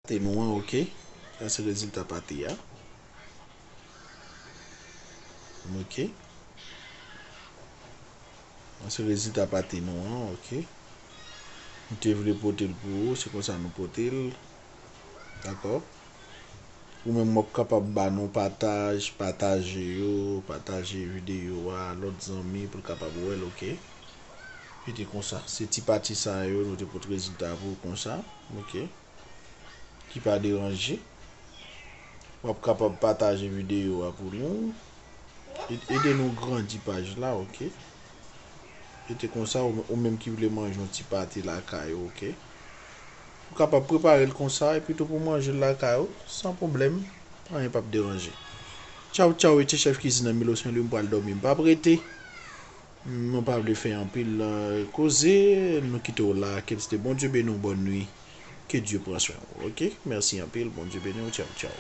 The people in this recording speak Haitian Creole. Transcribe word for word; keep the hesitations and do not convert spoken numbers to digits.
Pate nou an, oke. Sa se rezilta pate a. Oke. Sa se rezilta pate nou an, oke. Nou te vle pote l pou ou, se konsa nou pote l. Dakò? Ou menm w ap kapab ba nou pataj, pataje yo, pataje videyo a lòt zanmi pou l kapab wè l, oke. Mete konsa. Se ti pati sa yo, nou te pot rezilta pou ou konsa, oke. Ki pa deranje. W ap kapab pataje videyo a pou nou. E- Ede nou grandi paj la, oke. E te konsa, ou, ou menm ki vle manje yon ti pate lakay ou, oke. Ou kapab prepare l konsa, epi tou pou manje l lakay ou, san pwoblèm, anyen p ap deranje. Tchaw, tchaw, e te chèf kizin nan Milo Sen Lwi, m pral dòmi, m p ap rete. Nou pa vle fè anpil, euh, koze, nou kite w la, ke Bondye beni w, bonne nuit. Que Dieu prend soin w, oke? Mèsi anpil, Bondye beni w, tchaw, tchaw.